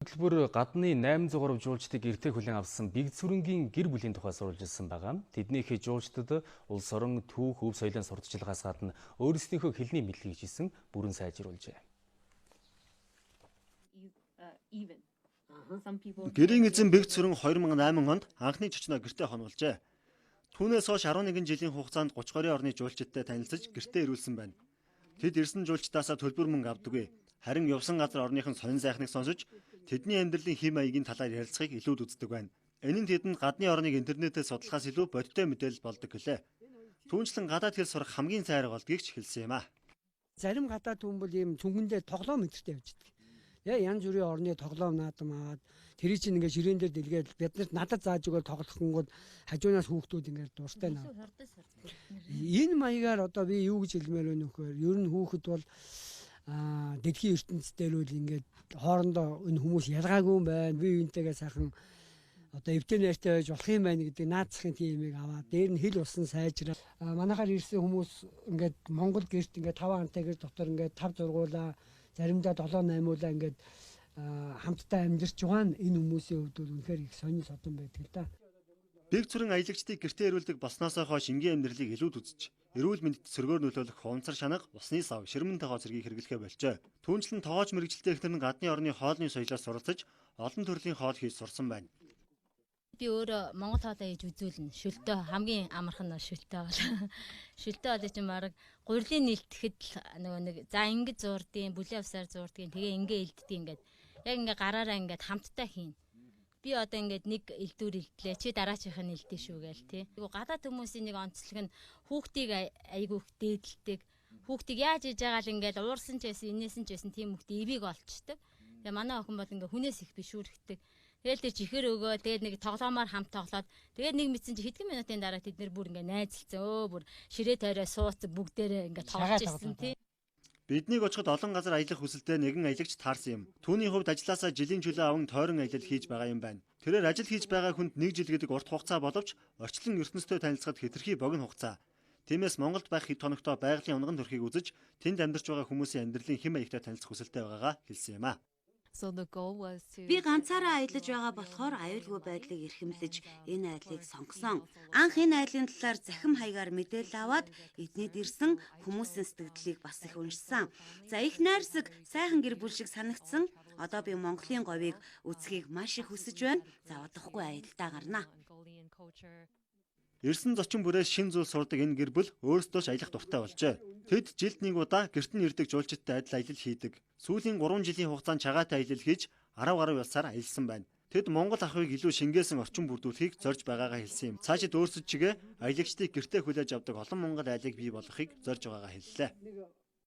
Хөтөлбөр гадны 800 гаруй жуулчдыг гэртээ хүлээн авсан Бэгцүрэнгийн гэр бүлийн тухай сурвалжилсан байгаа. Тэдний их жуулчдад улс орон, түүх, өв соёлын сурталчилгаас гадна өөрсдийнхөө хэлний мэдлэгийг хийсэн бүрэн сайжруулжээ. Гэрийн эзэн Бэгцүрэн 2008 онд анхны чочноо гэртээ хонуулжээ. Түүнээс хойш 11 жилийн хугацаанд 30 гаруй орны жуулчдтай танилцаж гэртээ ирүүлсэн байна. Тэд ирсэн жуулчдаасаа төлбөр мөнгө авдаггүй. Харин явсан газар орныхон сонин сайхныг сонсож тэдний амьдралын хэм маягийн талаар ярилцахыг илүүд үздэг байна. Энэ нь тэдэнд гадны орныг интернетээр судлахаас илүү бодиттой мэдээлэл болдог гэлээ. Түүнчлэн гадаад хэл сурах хамгийн сайн арга болдгийг ч хэлсэн юм а. Зарим гадаад хүн бол ийм цүнхэндээ тоглоом өдөртэй явждаг. Яг янз бүрийн орны тоглоом наадам аваад тэрий чинь ингээд ширээн дээр дэлгээд биднэрт надад зааж өгөөл тоглохонгууд хажуунаас хүүхдүүд ингээд дуртай наа. Энэ маягаар одоо би юу гэж хэлмээр байна вэ гэхээр ер нь хүүхэд бол дэлхийн ертөнц дээр үл ингээд хоорондоо энэ хүмүүс ялгаагүй юм байна. Би юунтэйгээ сайхан одоо эвтэй найртай байж болох юм байна гэдэг наад захын тийм юмыг аваад дээр нь хэл усан сайжраа. Манайхаар ирсэн хүмүүс ингээд Монгол гэрт ингээд 5 антай гэр дотор ингээд 5 зургуулаа заримдаа 7 8-уулаа ингээд хамтдаа амьдарч байгаа нь энэ хүмүүсийн хувьд бол үнэхээр их сонин содон байдаг л да. Бэгцүрэн аялагчдыг гэртээ ирүүлдэг болсноосоо хойш энгийн амьдралыг илүүд үзэж, эрүүл мэндэд сөргөөр нөлөөлөх хуванцар шанага, усны сав, ширмэн тогоо зэргийг хэрэглэхээ болжээ. Түүнчлэн тоогооч мэргэжилтэй эхнэр нь гадны орны хоолны соёлоос суралцаж, олон төрлийн хоол хийж сурсан байна. Би өөрөө монгол хоолой хийж үзүүлнэ. Шөлтөө хамгийн амархан нь шөлтөө бол. Шөлтөө бол чинь бараг гурилын нэлтгэхэд л нөгөө нэг за ингэж зуурдیں، бүлээн авсаар зуурдیں، тэгээ ингээ элддэг ингээд яг ингээ гараараа ингээд хамтдаа хийн. Би одоо ингээд нэг элдвэр элдлээ. Чи дараачихын нь элдээ шүү гээл тий. Гадаад хүмүүсийн нэг онцлог нь хүүхдийг айгүйх дээдэлдэг. Хүүхдийг яаж иж байгаа л ингээд уурсан ч байсан, инээсэн ч байсан тийм хүүхдийн ивийг олчдөг. Тэгээ манай охин бол ингээ хүнээс их бишүүрхдэг. Тэгэл тэр чихэр өгөө, тэгэл нэг тоглоомоор хамт тоглоод, тэгээд нэг мэдсэн чи хэдхэн минутын дараа тэд нэр бүр ингээ найзалцсан. Өө бүр ширээ тойроо сууц бүгдээрээ ингээ тоглож ирсэн тий. Биднийг очиход олон газар аялах хүсэлтэй нэгэн аялагч таарсан юм. Түүний хувьд ажилласаа жилийн чөлөө аван тойрон аялал хийж байгаа юм байна. Тэрээр ажил хийж байгаа хүнд нэг жил гэдэг урт хугацаа боловч орчлон ертөнцтэй танилцахад хэтэрхий богино хугацаа. Тиймээс Монголд байх хэд хоногтоо байгалийн унган төрхийг үзэж тэнд амьдарч байгаа хүмүүсийн амьдралын хэм маягтай танилцах хүсэлтэй байгаагаа хэлсэн юм а. Би ганцаараа аялаж байгаа болохоор аюулгүй байдлыг эрхэмлэж энэ айлыг сонгосон. Анх энэ айлын талаар захим хаягаар мэдээлэл аваад эднийд ирсэн хүмүүсийн сэтгэгдлийг бас их уншсан. За их найрсаг сайхан гэр бүл шиг санагдсан. Одоо би Монголын говийг үзхийг маш их хүсэж байна. За удахгүй аялалдаа гарна. Ирсэн зочин бүрээс шин зүйл сурдаг энэ гэр бүл өөрсдөө ч аялах дуртай болжээ. Тэд жилд нэг удаа гэрт нь ирдэг жуулчидтай адил аялал хийдэг. Сүүлийн 3 жилийн хугацаанд чагаатай аялал хийж 10 гаруй улсаар аялсан байна. Тэд Монгол ахуйг илүү шингээсэн орчин бүрдүүлэхийг зорж байгаагаа хэлсэн юм. Цаашид өөрсөд чигээ аялагчдыг гэртээ хүлээж авдаг олон Монгол айлыг бий болгохыг зорж байгаагаа хэллээ.